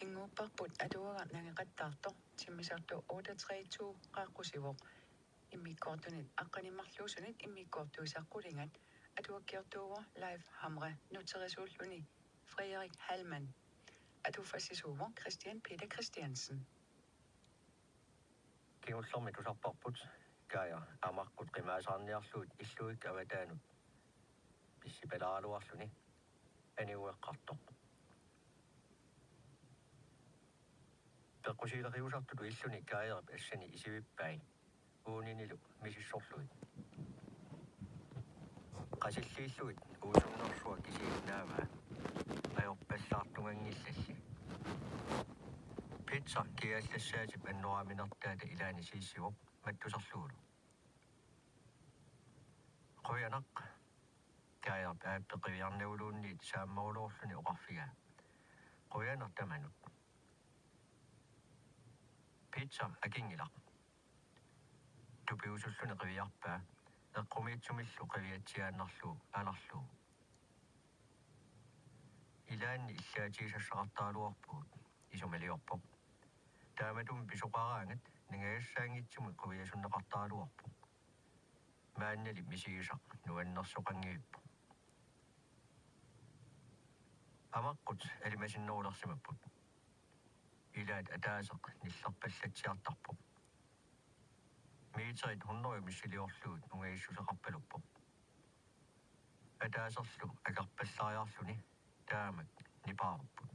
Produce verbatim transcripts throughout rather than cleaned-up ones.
Inguupparput atuagaq nangeqattaartoq, timmisartoq otte tre to qaaqqusivoq. Immikkoortunit aqqaneq-marluusunit immikkoortuisa qulingat atuakkiortuuvoq Leif Hamre nutserisuulluni Frederik Hallmann. Atuffassisuuvoq Christian Peter Christiansen. Kingullermi tusarparput Kaja amaqqut qimaasaarniarlugit illuikka avataanut pissipalaaraluarluni aniueqqartoq. Peqqusiileqiusartutut illuni Kajerip assani isivippai uuninilu misissorlugit. Qasilliillugit uisunnersua kisianni naavaa ajorpallaartunganngillalli. Peter kiallassaatip annoraaminertaata ilaanni siisivoq mattusarlugulu. Qujanaq, Kajerip aappi qiviarnaguluunniit saammaruloorluni oqarfigaa. Qujanaq tamanut. Peter akinngilaq. Tupiusulluni qiviarpaa, eqqumiitsumillu qiviatsiaannarlugu anarlugu. Ilaanni illaatigisassaqartaraluarpugut, isumaliorpoq. Taamatut pisoqaraangat ningagassaanngitsumik qiviasunneqartaraluarpoq. Maannali misigisaq nuannersoqanngivippoq. Amaqqut alimasinnerulersimapput. Ilaat ataaseq nillerpallatsiartarpoq. Meterit hundrede missiliorlugit ungagissuseqarpaluppoq. Ataaserlu akerpallariarluni taamak nipaarupput.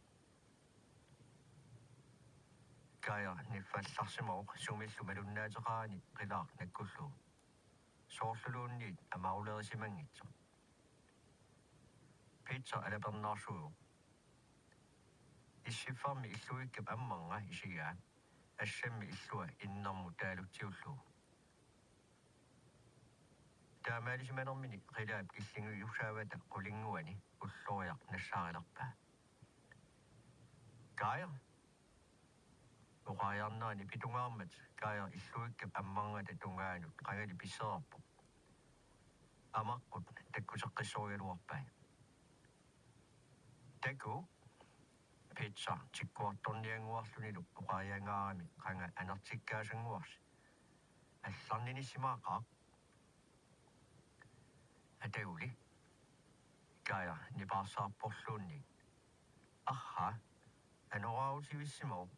Kaja niffallarsimavoq sumillu malunnaateqarani qilaaq nakkullugu. Soorluluunniit amarulerisimanngitsoq. Peter alapernaarsuivoq. Issiffarmi illuikkap ammarnga isigaa, assammi illua innermut taalutsiullugu. Taamaalisimanermini qilaap killingiussaavata qulinnguani ulloriaq nassaarilerpaa. Kaja! Oqariarnerani pitungaarmat Kaja illuikkap ammarngata tungaanut qangali pissereerpoq. Amaqqut takkuteqqissorigaluarpai. Takuuk, Peter tikkuartorniannguarlunilu oqariangaarami qanga anertikkaasannguarsi. Allarninissimaqaaq. Ataguli, Kaja nipaarsaarporluunniit. Arraa, anoraarusivissimavoq.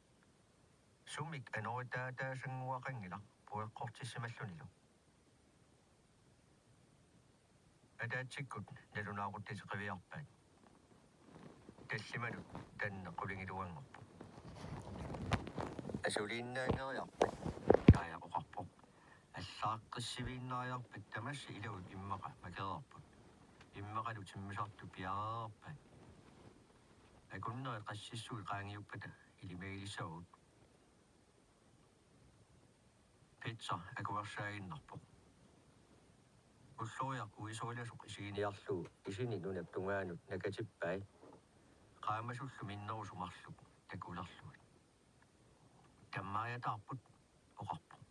Sumik anoritaataasannguaqanngilaq pueqqortissimallunilu. Ataatsikkut nalunaaquttatik qiviarpaat. Tallimanut tanneq qulingiluanngorpoq. Asuliinnaanngeriarpat, Kaja oqarpoq. Allaaqqissiviinnariarpat tamassi ilavut immaqa makereerput. Immaqalu timmisartut piareerpaat. Akunneri qassissuit qaangiuppata ilimagilissavagut. Peter akuersaaginnarpoq. Ulloriaq uisorilasoq isiginiarlugu isini nunap tungaanut nakatippai. Qaamasullu minnerusut marluk takulerlugit. Tammariataarput, oqarpoq.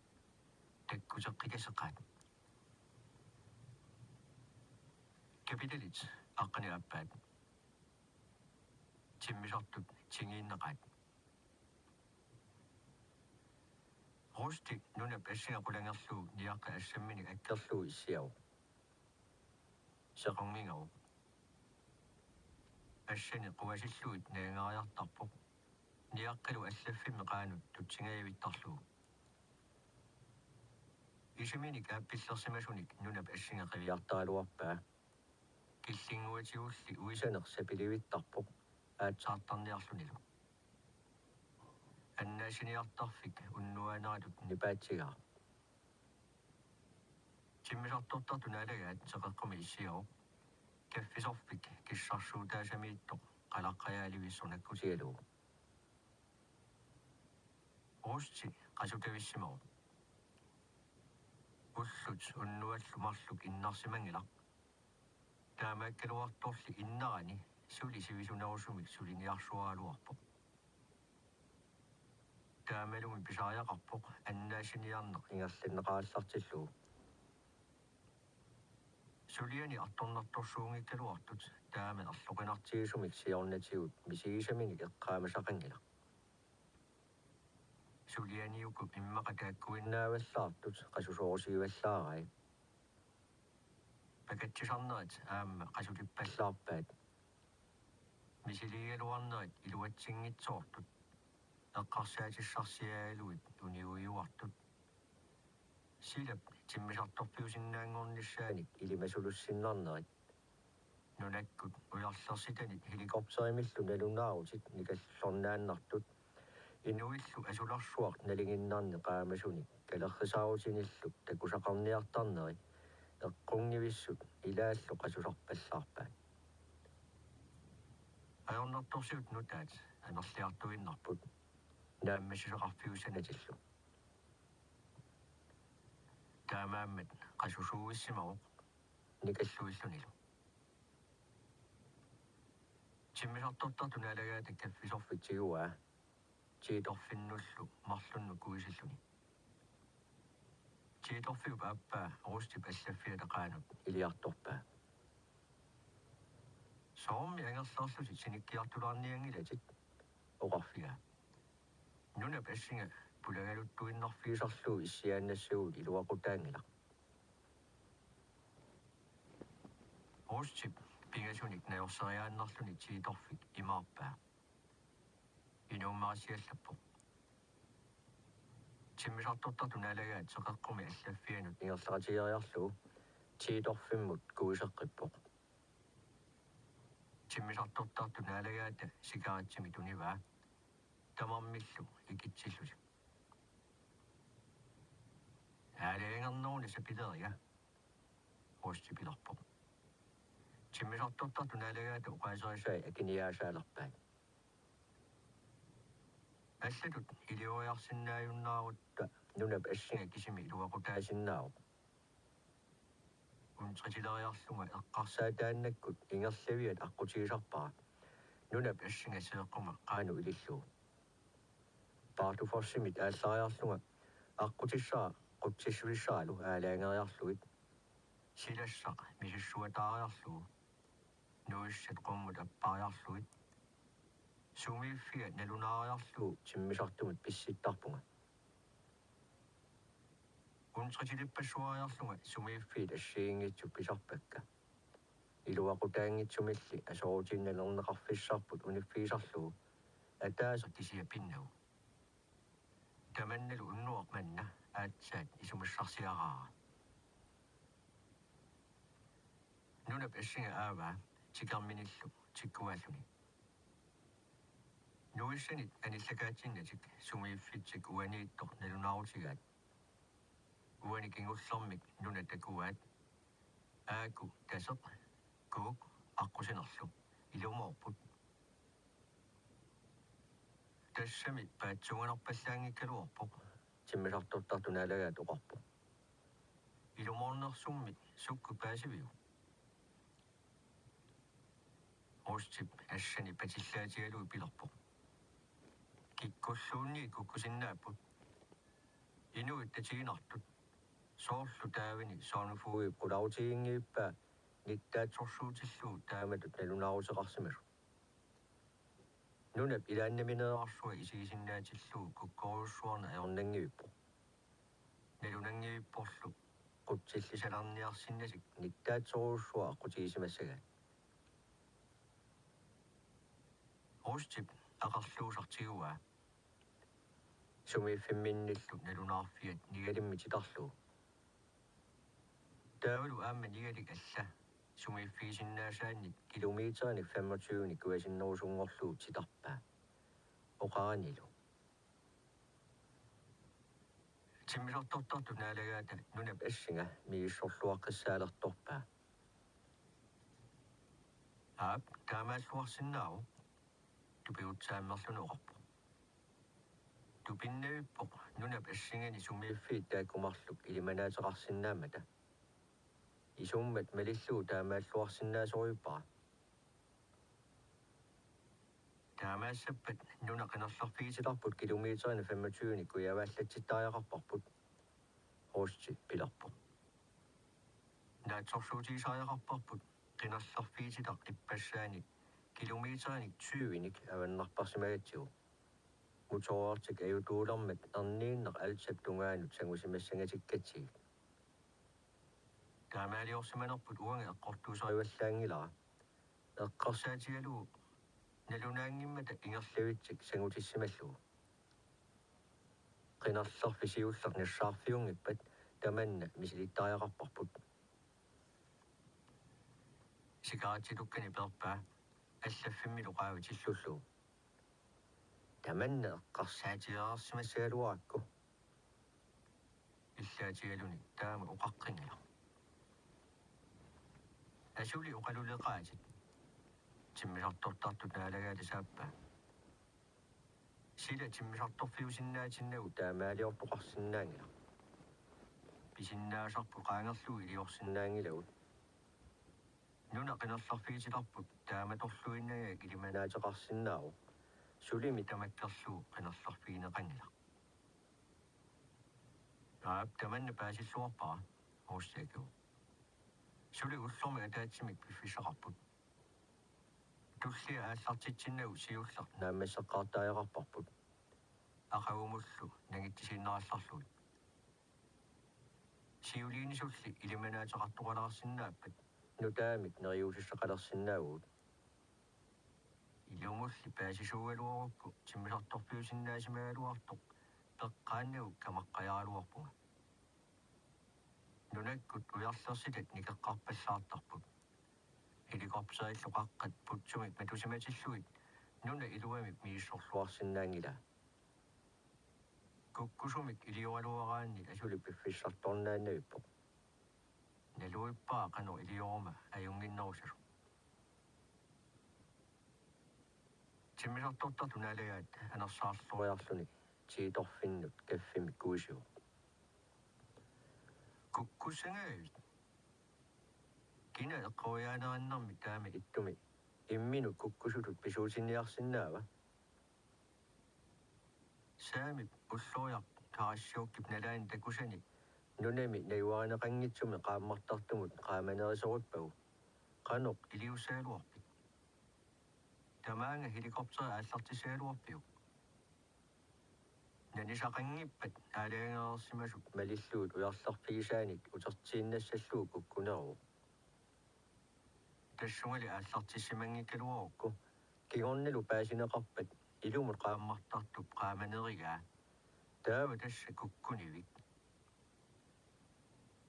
Takkuteqqikaseqaat. Kapitalit aqqaneq-aappaat. Timmisartut tingiinneqaat. Rusti nunap assinga qulangerlugu niaqqi assamminik akkerlugu issiavoq. Sequnngingavoq. Assani quasillugit nagangariartarpoq. Niaqqilu allaffimmi qaanut tutsingajavittarlugu. Isiminik aappillersimasunik nunap assinga qiviartaraluarpaa. Killinnguatigulli uisaneq sapilivittarpoq aatsaartarniarlunilu. Annaassiniartarfik unnuaaneratut nipaatsigaaq. Timmisartortartut naalagaat teqeqqumi issiavoq. Kaffisorfik kissarsuutaasamiittoq qalaqqajaalivissoq nakkutigalugu. Rusti qasutavissimavoq. Ullut unnuallu marluk innarsimanngilaq. Taamaakkaluartorli innarani suli sivisunerusumik suliniarsuaraluarpoq. Taamalumi pisariaqarpoq annaassiniarneq ingerlanneqarallartillugu. Suliani artornartorsuunngikkaluartut taama erloqinartigisumik siornatigut misigisaminik eqqaamasaqanngilaq. Suliani uku immaqa taakkuinnaavallaartut qasusoorusivallaarai. Pakatsisarnerit aamma qasutippallaarpaat. Misiliigaluarnerit iluatsinngitsoortut. Eqqarsaatissarsiaagaluit unigujuartut. Silap timmisartorfiusinnaanngornissaanik ilimasulussinnarnerit. Nunakkut ujarlersitanit helikopterimillu nalunaarutit nikallornaannartut. Inuillu asularsuaq nalinginnarni qaamasunik kalerrisaarutinillu takusaqarniartarneri eqqunngivissut ilaallu qasusarpallaarpaat. Ajornartorsiut nutaat amerliartuinnarput naammassisaqarfiussanatillu. Taamaammat qasusuuissimavoq nikalluillunilu. Timmisartortartut naalagaata kaffisorfik tiguaa Tiitorfinnullu marlunnut kuisilluni. Tiitorfiup aappaa Rustip allaffiata qaanut iliartorpaa. Soormi angerlarlutit sinikkiartulaarnianngilatit, oqarfigaa. Nunap assinga pulagaluttuinnarfigisarlugu issiaannassagut iluaqutaanngilaq. Rustip pingasunik najorseriaannarluni Tiitorfik imaarpaa. Inuummarissiallappoq. Timmisartortartut naalagaat seqeqqumi allaffianut ingerlaqatigeriarlugu Tiitorfimmut kuiseqqippoq. Timmisartortartut naalagaata sikaritsimik tunivaa tamarmillu ikitsillutik. Aalajangerneruna sapileriga, Rusti pilerpoq. Timmisartortartut naalagaata oqaaserisai akiniaasaalerpaat. Allatut ilioriarsinnaajunnaarutta nunap assinga kisimi iluaqutaasinnaavoq. Untritileriarlunga eqqarsaataannakkut ingerlaviat aqqutigisarpara nunap assinga seeqquma qaanut ilillugu. Bardufossimi aallariarlunga aqqutissara qutsissutissalu aalajangeriarlugit. Silassaq misissuataariarlugu. Nuissat qummut appariarlugit. Sumiiffia nalunaariarlugu timmisartumut pissittarpunga. Untritilippassuariarlunga sumiiffiit assigiinngitsut pisarpakka. Iluaqutaanngitsumilli asoorutiinnalerneqarfissarput uniffigisarlugu ataaseq kisiat pinnagu. Tamannalu unnuaq manna aatsaat isumassarsiaraara. Nunap assinga aavaa tikerminillu tikkuaalluni. Nuissanit anillakaatsinnatik sumiiffitsik uaniittoq nalunaarutigaat. Uani kingullermik nuna takuaat. Aaku taseq kuuk aqqusinerlu ilumoorput. Tassami paatsuunganarpallaanngikkaluarpoq, timmisartortartut naalagaata oqarpoq. Ilumoornersummik sukkut paasiviuk? Rustip assani patillaatigalugu pilerpoq. Kikkulluunniit kukkusinnaapput. Inuit tatiginartut. Soorlu taavani sognefogedip qularutiginngivippaa nittaatsorsuutillugu taamatut nalunaaruteqarsimasut. Nunap ilaannamineerarsua isigisinnaatillugu kukkorujussuarneq ajornanngivippoq. Nalunanngivipporlu qutsillisalerniarsinnatik nittaatsorujussuaq aqqutigisimassagaat. Rustip aqerluusaq tiguaa. Sumiiffimminnillu nalunaarfiat nigalimmik titarlugu. Taavalu aamma nigalik alla sumiiffigisinnaasaannik kilometerinik femogtyvenik kujasinnerusunngorlugu titarpaa. Oqaranilu. Timmisartortartut naalagaata nunap assinga misissorluaqqissaalertorpaa. Aap, taamaalluarsinnaavoq, tupigutsaammerluni oqarpoq. Tupinnavippoq nunap assingani sumiiffiit taakku marluk ilimanaateqarsinnaammata. Isummat malillugu taamaalluarsinnaasorippara. Taamaassappat nuna qinerlerfigititarput kilometerinik femogtyvenik kujavaallatsittariaqarparput, Rusti pilerpoq. Naatsorsuutigisariaqarparput qinerlerfigititaq ippassaanik kilometerinik tyvenik avannarparsimagatsigu. Motoortik ajutuulermat erniinnaq Alsap tungaanut sangusimassangatikkatsigit. Taamaaliorsimanerput uanga eqqortuuserivallaanngilara. Eqqarsaatigalugu nalunaanngimmata ingerlavitsik sangutissimallugu. Qinerlerfik siulleq nassaarfiunngippat tamanna misilittariaqarparput. Sigaretsitukkani peerpaa allaffimmilu qaavitillullugu. Tamanna eqqarsaatigereersimassagaluarakku. Illaatigaluni taama oqaqqinngilaq. Asuli oqaluleqaatit. Timmisartortartut naalagaata saappaa. Sila timmisartorfiusinnaatinnagu taamaaliortoqarsinnaanngilaq. Pisinnaasarput qaangerlugu iliorsinnaanngilagut. Nuna qinerlerfigitilerput taamatorluinnagak ilimanaateqarsinnaavoq. Sulimi tamakkerlugu qinerlerfigineqanngilaq. Aap, tamanna paasilluarpara, Horsti akivoq. Suli ullormi ataatsimik piffissaqarput. Tullia aallartitsinnagu siulleq naammasseqqaartariaqarparput. Aqagumullu nangitsisiinnarallarlugit. Siuliinisulli ilimanaateqartoqalaarsinnaappat nutaamik neriuutissaqalersinnaavugut. Ilumulli paasisuugaluarukku timmisartorfiusinnaasimagaluartoq peqqaannagu kamaqqajaraluarpunga. Nunakkut ujarlersitat nikeqqarpallaartarput. Helikopterillu qaqqat putsumik matusimatillugit nuna iluamik misissorluarsinnaanngilaa. Kukkusumik ilioraluaraanni asuli piffissartornaannavippoq. Naluippara qanoq ilioruma ajunnginnerusasoq. Timmisartortartut naalagaat anersaarloriarluni tiitorfinnut kaffimik kuisivoq. Kukkussangavit? Kina eqqoriaanerinnermi taama ittumi imminut kukkusutut pisuutinniarsinnaava? Saamip ulloriaq Karasjokkip nalaani takusani nunami najuarineqanngitsumi qaammartartumut qaamanerisarippagu. Qanoq iliussagaluarpit? Tamaanga helikopteri aallartissagaluarpiuk? Nanisaqanngippat aalajangereersimasut malillugit ujarlerfigisaanit utertiinnassallugu kukkuneruvoq. Tassungali aallartissimanngikkaluarukku kingornalu paasineqarpat ilumut qaammartartup qaamanerigaa. Taava tassa kukkunivik.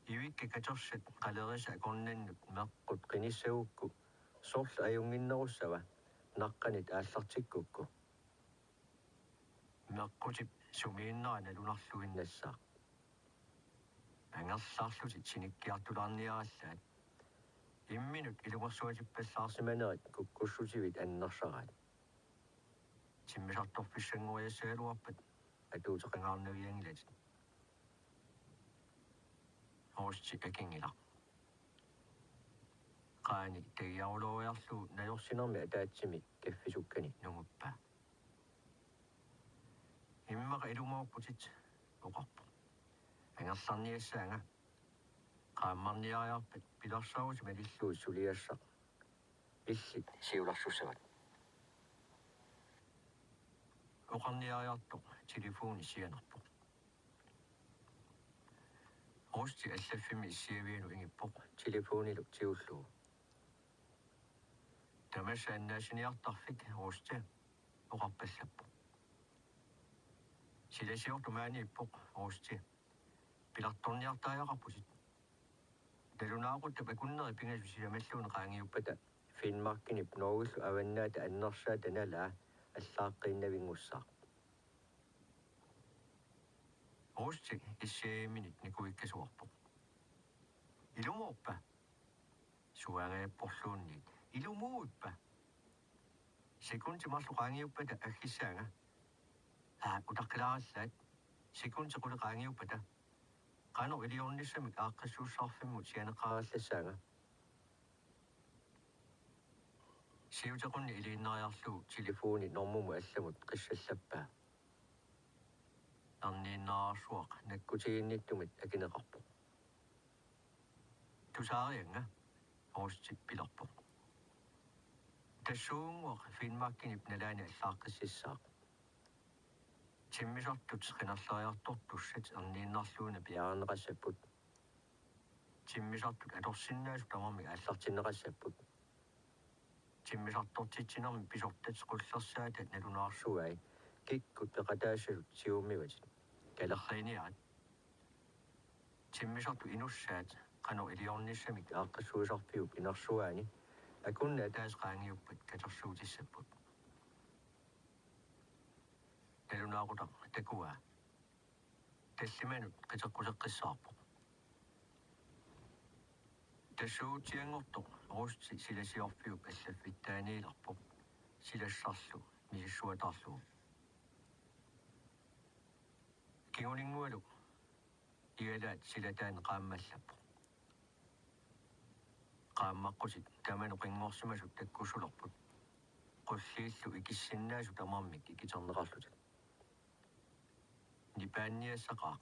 Ivikka katersat qalerisa akornannut meqqut qinissagukku sorleq ajunnginnerussava naqqanit aallartikkukku? Meqqutip sumiinnera nalunarluinnassaaq. Angerlarlutit sinikkiartulaarniarallaat. Imminut ilungersuatippallaarsimanerit kukkussutivit annersaraat. Timmisartorfissanngoriassagaluarpat atuuteqangaarnavianngilatit. Horsti akinngilaq. Qaani tagiaruloriarlugu najorsinermi ataatsimi kaffisukkani nunguppaa. Immaqa ilumoorputit, oqarpoq. Angerlarniassaanga. Qaammarniariarpat pilersaarutit malillugu suliassaq illit siulersussavat. Oqarniariartoq telefoni sianerpoq. Horsti allaffimmi issiavianut ingippoq telefonilu tigullugu. Tamassa annaassiniartarfik, Horsti, oqarpallappoq. Silasiortoq maaniippoq, Horsti. Pilartorniartariaqarputit. Nalunaaquttap akunneri pingasut sisamalluunniit qaangiuppata Finnmarkinip Norgellu avannaata annersaata nalaa allaaqqiinnavinngussaaq. Horsti issiaviminit nikuikkasuarpoq. Ilumoorpa? Suaangajapporluunniit. Ilumoorpa? Sekundi marluk qaangiuppata aggissaanga. Aa, utaqqilaarallaat. Sekundi qulit qaangiuppata. Qanoq iliornissamik aaqqissuussisarfimmut sianeqqaarallassaanga. Siutequnni iliinnariarlugu telefoni normumut allamut qissallappaa. Erniinnarsuaq nakkutiginnittumit akineqarpoq. Tusaariannga, Horsti pilerpoq. Tassuunnguaq Finnmarkinip nalaani allaaqqississaaq. Timmisartut qinerleriartortussat erniinnarluinnaq piareerneqassapput. Timmisartut atorsinnaasut tamarmik aallartinneqassapput. Timmisartortitsinermi pisortat qullersaata nalunaarsuai, kikkut peqataassasut siummivatit. Kalerriiniarit. Timmisartut inussaat qanoq iliornissamik aaqqissuisarfiup inersuaani akunneq ataaseq qaangiuppat katersuutissapput. Nalunaaqutaq takuaa. Tallimanut qiteqquteqqissaarpoq. Tassuugutsianngortoq Rusti silasiorfiup allaffittaaniilerpoq silassarlu misissuataarlugu. Kinguninngualu igalaat silataani qaammallappoq. Qaammaqqutit tamanut qinngorsimasut takkussulerput. Qulliillu ikissinnaasut tamarmik ikiterneqarlutik. Nipaanniassaqaaq.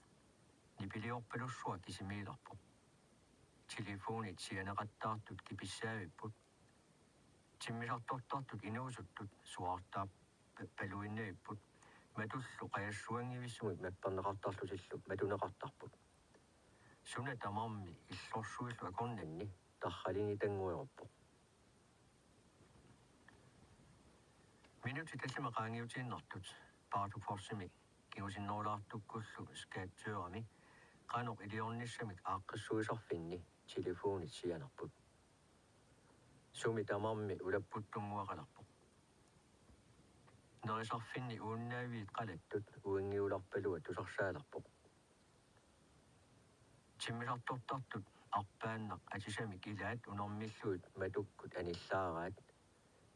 Nipiliorpalussuaq kisimiilerpoq. Telefonit sianeqattaartut kipissaavipput. Timmisartortartut inuusuttut suaartaap- pa-, paluinnavipput. Matullu qajassuanngivissumik mapperneqartarlutillu matuneqartarput. Suna tamarmi illorsuillu akornanni tarralinitanngorpoq. Minutsit tallimat qaangiutiinnartut Baardu Forsimi kingusinnerulaartukkullu Skattørami qanoq iliornissamik aaqqissuisarfinni telefonit sianerput. Sumi tamarmi ulapputtunnguaqalerpoq. Nerisarfinni uunnaaviit qalattut uinngiularpaluat tusarsaalerpoq. Timmisartortartut arpaannaq atisamik ilaat unermillugit matukkut anillaaraat,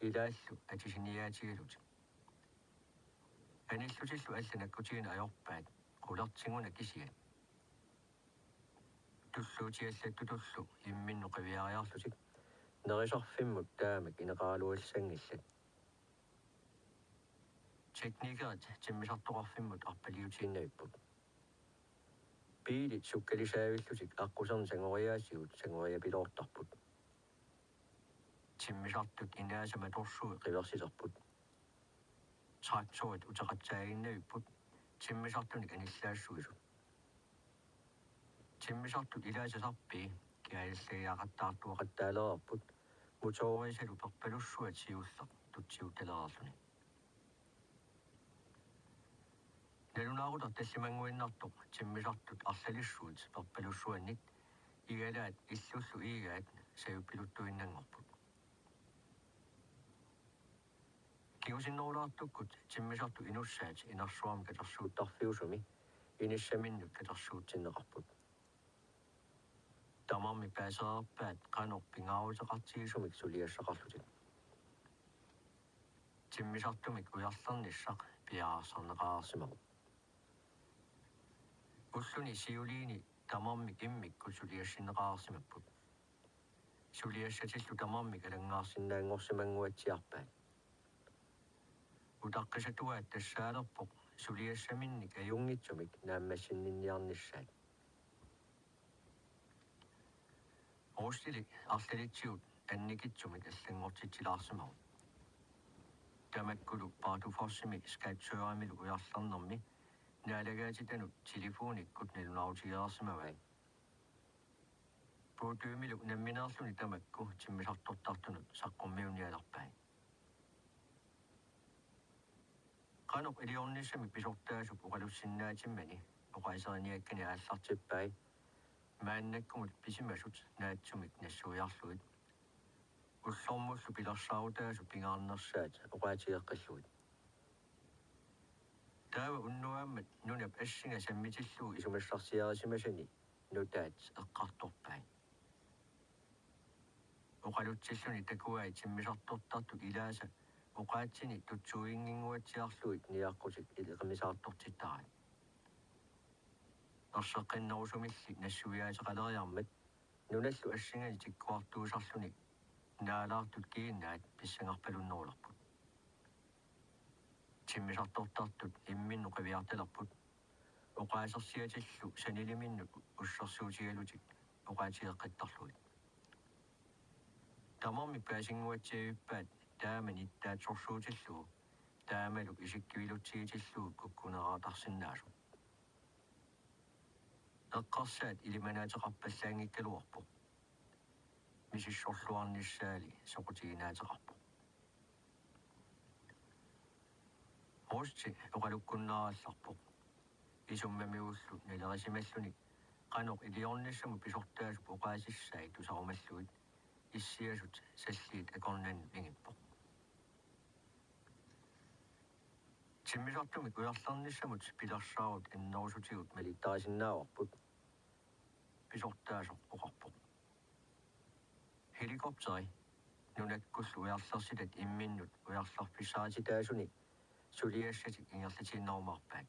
ilaallu atisiniaatigalutik. Anillutillu allat nakkutigineq ajorpaat, qulartinguna kisiat. Tulluutiallattutullu imminnut qiviariarlutik nerisarfimmut taamak ineqaraluassanngillat. Teknikerit timmisartoqarfimmut arpaliutiinnavipput. Biilit sukkalisaavillutik aqquserni sangoriaasigut sangoriapiloortarput. Timmisartut inaasa matorsui qiversilerput. Traktorit uteqatsaaginnavipput timmisartunik anillaassuisut. Timmisartut ilaasa sarpii kiallagiaqattaartuaqattaalereerput, motorisalu perpalussuat siulleq tutsiuttalereerluni. Nalunaaqutaq tallimannguinnartoq timmisartut arlalissuit perpalussuannik igalaat illullu iigaat sajuppiluttuinnanngorput. Kingusinnerulaartukkut timmisartut inussaat inersuarmi katersuuttarfiusumi inissaminnut katersuutsinneqarput. Tamarmik paasereerpaat qanoq pingaaruteqartigisumik suliassaqarlutik. Timmisartumik ujarlernissaq piareersarneqareersimavoq. Ulluni siuliini tamarmik immikkut suliassinneqareersimapput. Suliassatillu tamarmik alanngaarsinnaanngorsimannguatsiarpaat. Utaqqisatuaat tassaalerpoq suliassaminnik ajunngitsumik naammassinninniarnissaat. Rustili arlalitsigut annikitsumik allanngortitsilaarsimavoq. Tamakkulu Baardu Forsimi Skattøramilu ujarlernermi naalagaatitanut telefonikkut nalunaarutigereersimavai. Puutuimilu nammineerluni tamakku timmisartortartunut saqqummiunnialerpai. Qanoq iliornissamik pisortaasup oqalussinnaatimani oqaaseriniakkani aallartippai maannakkumut pisimasut naatsumik nassuiarlugit. Ullormullu pilersaarutaasut pingaarnersaat oqaatigeqqillugit. Taava unnuaammat nunap assinga sammitillugu isumassarsiarisimasani nutaat eqqartorpai. Oqalutsilluni takuai timmisartortartut ilaasa oqaatsini tutsuinnginnguatsiarlugit niaqqutik iliqimisaartortittarai. Erseqqinnerusumilli nassuiaateqaleriarmat nunallu assingani tikkuartuusarluni naalaartut kiinnaat pissangarpalunnerulerput. Timmisartortartut imminnut qiviartalerput. Oqaasersiatillu saniliminnut ussersuutigalutik oqaatigeqqittarlugit. Tamarmik paasinnguatsiavippaat taama nittaatsorsuutillugu Taamalu isikkivilutsigitillugu kukkuneqartarsinnaasoq. Eqqarsaat ilimanaateqarpallaanngikkaluarpoq. Misissorluarnissaali soqutiginaateqarpoq. Rusti oqalukkunnaarallarpoq. Isummamigullu nalerisimalluni qanoq iliornissamut pisortaasup oqaasissai tusarumallugit issiasut salliit akornannut ingippoq. Timmisartumik ujarlernissamut pilersaarut annerusutigut malittaasinnaavarput, pisortaasoq oqarpoq. Helikopteri nunakkullu ujarlersitat imminnut ujarlerfissaarititaasuni suliassatik ingerlatiinnarumaarpaat.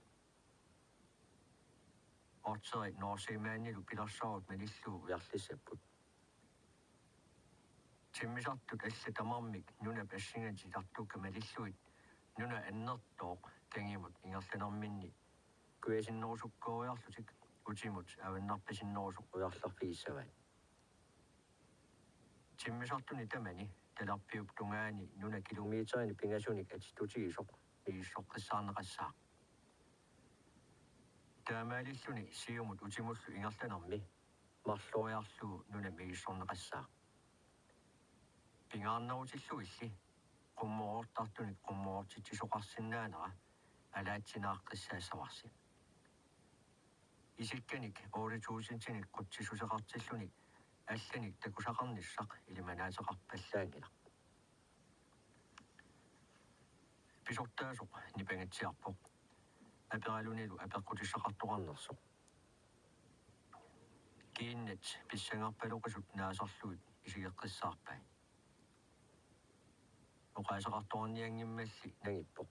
Orteri Norseamaanilu pilersaarut malillugu ujarlissapput. Timmisartut allat tamarmik nunap assingat titartukkat malillugit nuna annertooq kangimut ingerlanerminni kujasinnerusukkooriarlutik utimut avannarpasinnerusoq ujarlerfigissavaat. Timmisartuni tamani talerpiup tungaani nuna kilometerinik pingasunik atitutigisoq misissoqqissaarneqassaaq. Taamaalilluni siumut utimullu ingerlanermi marloriarlugu nuna misissorneqassaaq. Pingaarnerutillugilli qummoroortartunik qummoroortitsisoqarsinnaanera alaatsinaaqqissaassavarsi. Isikkanik otte tusindinik qutsissuseqartilluni allanik takusaqarnissaq ilimanaateqarpallaanngilaq. Pisortaasoq nipangatsiarpoq. Aperalunilu apeqqutissaqartoqarnersoq. Kiinnat pissangarpaloqisut naasarlugit isigeqqissaarpai. Oqaaseqartoqarnianngimmalli nangippoq.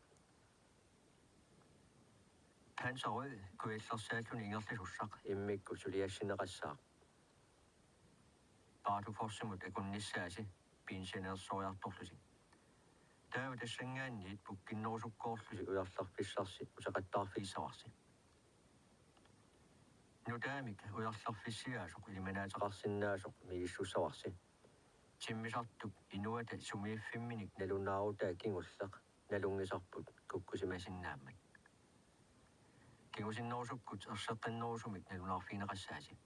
Panserrød kujallersaalluni ingerlasussaq immikkut suliassinneqassaaq. Barduforsimut akunnissaasi benzinersoriartorlusi. Taava tassanngaanniit pukkinnerusukkoorlusi ujarlerfissarsi uteqattaarfigissavarsi. Nutaamik ujarlerfissiaasoq ilimanaateqarsinnaasoq misissussavarsi. Timmisartup inuata sumiiffimminik nalunaarutaa kingulleq nalunngisarput kukkusimasinnaammat. Kingusinnerusukkut erseqqinnerusumik nalunaarfigineqassaasi.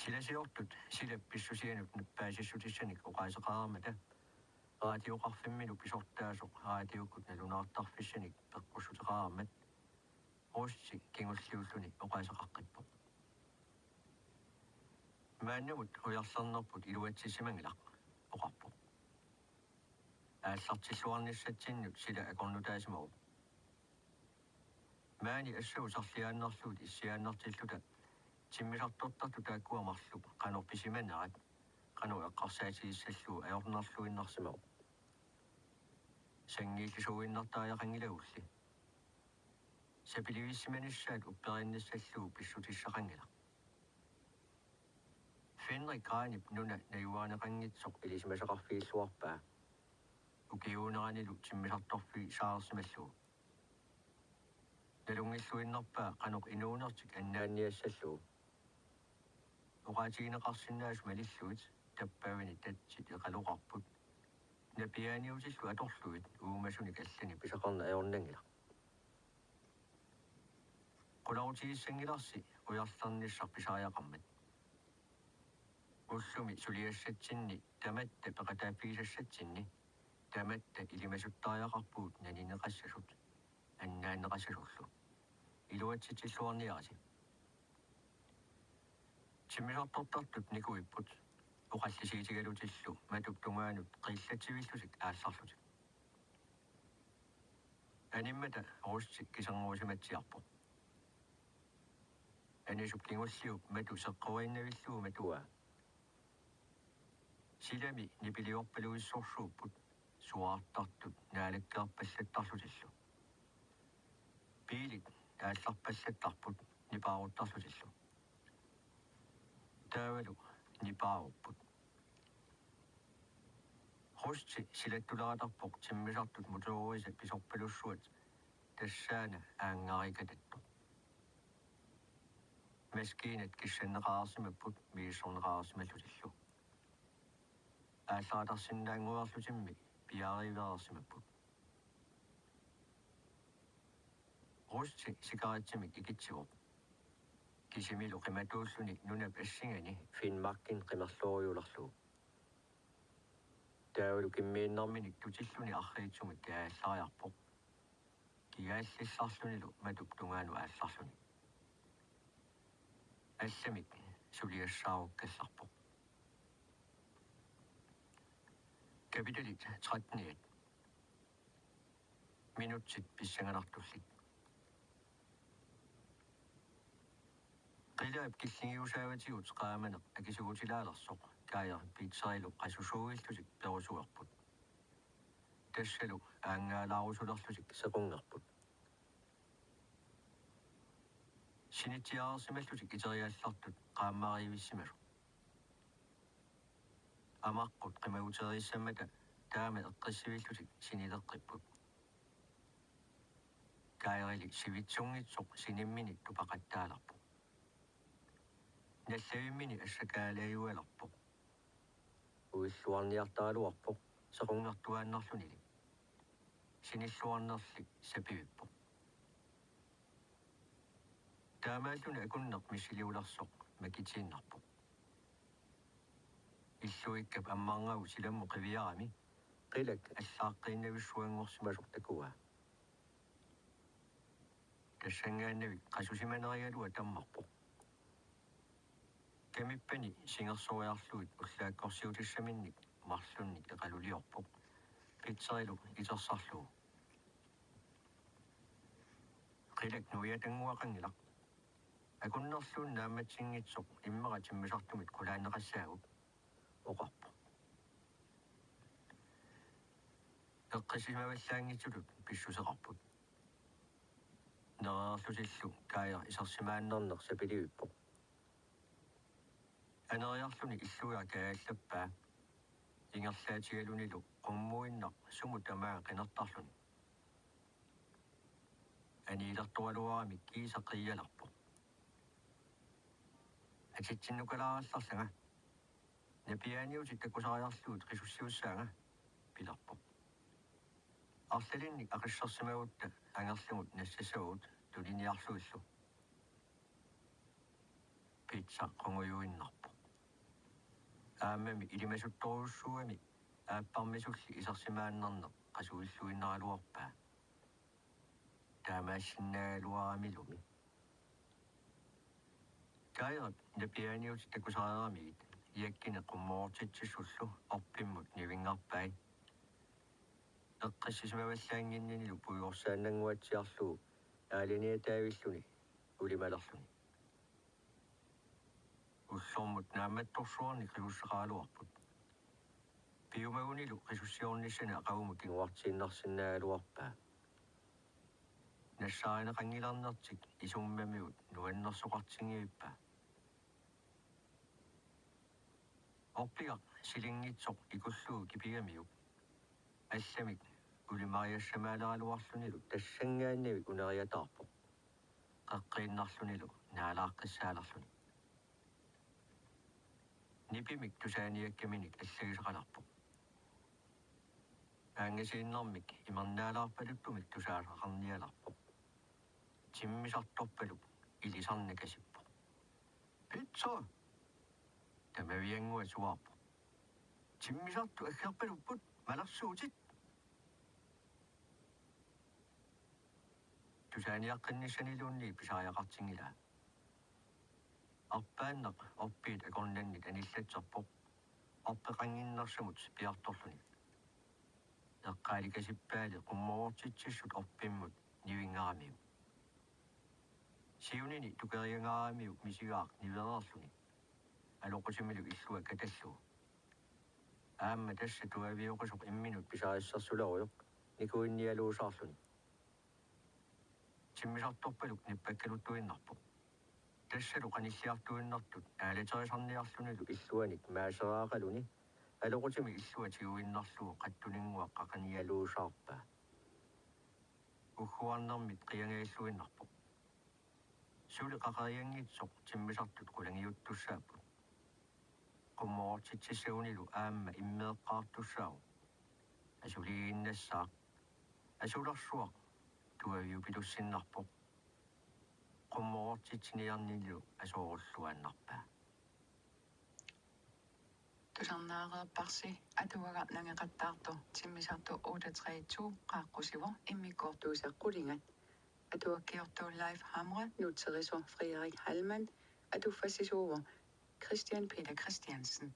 Silasiortut silap pissusianut nappaasissutissanik oqaaseqareermata, raadioqarfimmilu pisortaasoq raadiukkut nalunaartarfissanik peqqussuteqareermat Rusti kingulliulluni oqaaseqaqqippoq. Maannamut ujarlernerput iluatsissimanngilaq, oqarpoq. Aallartilluarnissatsinnut sila akornutaasimavoq. Maani assavut sarliaannarlugit issiaannartilluta timmisartortartut taakkua marluk qanoq pisimanerat qanoq eqqarsaatigissallugu ajornarluinnarsimavoq. Sanngiillisuuinnartariaqanngilagulli. Sapilivissimanissaat upperiinnissallugu pissutissaqanngilaq. Fenrik Granip nuna najugaanneqanngitsoq ilisimasaqarfigilluarpaa. Ukiuuneranilu timmisartorfigissaarsimallugu. Nalunngilluinnarpaa qanoq inuunertik annaanniassallugu. Oqaatigineqarsinnaasut malillugit tappavani tatsit eqaloqarput. Napiaaniutillu atorlugit uumasunik allanik pisaqarneq ajornanngilaq. Qularutigissanngilasi ujarlernissaq pisariaqarmat. Ullumi suliassatsinni tamatta peqataaffigisassatsinni tamatta ilimasuttariaqarpugut nanineqassasut annaanneqassasullu. Iluatsitsilluarniarisi. Timmisartortartut nikuipput oqallisiitigalutillu matup tungaanut qiillatsivillutik aallarlutik. Animmata Rusti kisernerusimatsiarpoq. Anisup kingulliup matu seqqoriinnavillugu matuaa. Silami nipiliorpaluissorsuupput suaartartut naalakkerpallattarlutillu. Biilit aallarpallattarput nipaaruttarlutillu. Taavalu nipaarupput. Rusti silattuleratarpoq timmisartut motoorisa pisorpalussuat tassaana aangarikatattoq. Maskiinat kissanneqareersimapput misissorneqareersimallutillu. Aallaratarsinnaannguarlutimmi piareersimapput. Rusti sikaritsimik ikitsivoq. Kisimilu qimatuulluni nunap assingani Finnmarkimi qimerlooriulerlugu. Taavalu kimmiinnarminik tutilluni arriitsumik kaajallariarpoq. Kigaallissarlunilu matup tungaanut aallarluni. Allamik suliassaarukkallarpoq. Kapitalit tretteniat. Minutsit pissanganartullit. Qilaap killingiusaavatigut qaamaneq akisugutilaalersoq Kaja Peterilu qasusuuillutik perusuerput. Tassalu aangaalaarusulerlutik sequngerput. Sinitsiaarsimallutik iteriallartut qaammariivissimasut. Amaqqut qimaguteerissammata taama eqqissivillutik sinileqqipput. Kajerili sivitsunngitsoq sinimmini tupaqattaalerpoq. Nallavimmini assakaalaajualerpoq. Uilluarniartaraluarpoq sequngertuaannarlunili. Sinilluarnerli sapivippoq. Taamaalluni akunneq missiliulersoq makitiinnarpoq. Illuikkap ammarngagu silammut qiviarami qilak allaaqqiinnavissuanngorsimasoq takuaa. Tassanngaannavik qasusimanerigaluaq tammarpoq. Kamippani singersoriarlugit ullaakkorsiutissaminnik marlunnik eqaluliorpoq Peterilu itersarlugu. Qilak nuiatannguaqanngilaq. Akunnerluunniit naammatsinngitsoq immaqa timmisartumit qulaanneqassaagut, oqarpoq. Eqqissimavallaanngitsutut pissuseqarput. Nereerlutillu Kaja isersimaannarneq sapilivippoq. Aneriarluni illuiga kaajallappaa. Ingerlaatigalunilu qummuinnaq sumut tamaat qinertarluni. Aniilertoraluarami kiisa qiialerpoq. Atitsinnukalaarallarlanga. Napiaaniutit takusariarlugit qisussiussaanga, pilerpoq. Arlalinnik aqissersimagutta angerlamut nassassavagut tuniniarlugillu. Peteri qungujuinnarpoq. Aammami ilimasuttorujussuugami aapparmisulli isersimaannarneq qasuilluinnaraluarpaa. Taamaassinnaagaluaramilumi. Kaja napiaaniutit takusareeramigit iakkini qummoortitsisullu orpimmut nivinngarpai. Eqqissisimavallaannginninilu puigorsaannannguatsiarlugu aaliniataavilluni ulimalerluni. Ullormut naammattorsuarnik qisussaqaraluarput. Piumagunilu qisussiornissani aqagumut kinguartiinnarsinnaagaluarpaa. Nassaarineqanngilernertik isummamigut nuannersoqartinngivippaa. Orpigaq silinngitsoq ikullugu kipigamiuk. Allamik ulimariassamaaleraluarlunilu tassanngaannavik uneriataarpoq. Qeqqiinnarlunilu naalaaqqissaalerluni. Nipimik tusaaniakkaminik allagisaqalerpoq. Aangasiinnarmik imernaalaarpaluttumik tusaasaqarnialerpoq. Timmisartorpaluk ilisarnakasippoq. Peteri! Tamaviannguaq suaarpoq. Timmisartut aggerpalupput, malersuutit! Tusaaniaqqinnissaniluunniit pisariaqartinngilaa. Arpaannaq orpiit akornannit anillatserpoq, orpeqannginnersamut piartorluni. Eqqaalikasippaali qummoortitsissut orpimmut nivinngaramiuk. Siunini tukeriangaaramiuk misigaaq nivereerluni. Aloqutimilu illua katallugu. Aamma tassa tuavioqisoq imminut pisarissersulerujoq nikuinnialuusaarluni. Timmisartorpaluk nippakkaluttuinnarpoq. Tassalu qanilliartuinnartut aalaterisarniarlunilu illuanik maaseraaqaluni aloqutimi illua tiguinnarlugu qattuninnguaq qaqinialuusaarpaa. Ugguarnermit qiangajalluinnarpoq. Suli qaqerianngitsoq timmisartut qulangiuttussaapput. Qummorortitsissagunilu aamma immeeqqaartussaavoq. Asuliinnassaaq. Asulersuaq tuaviupilussinnarpoq. Qummorortitsiniarninilu asoorulluaannarpaa. Tusarnaareerparsi atuagaq nangeqattaartoq timmisartoq otte tre to qaaqqusivoq immikkoortuisa qulingat. Atuakkiortoq Leif Hamre, nutserisoq Frederik Hallmann, atuffassisuuvoq Christian Peter Christiansen.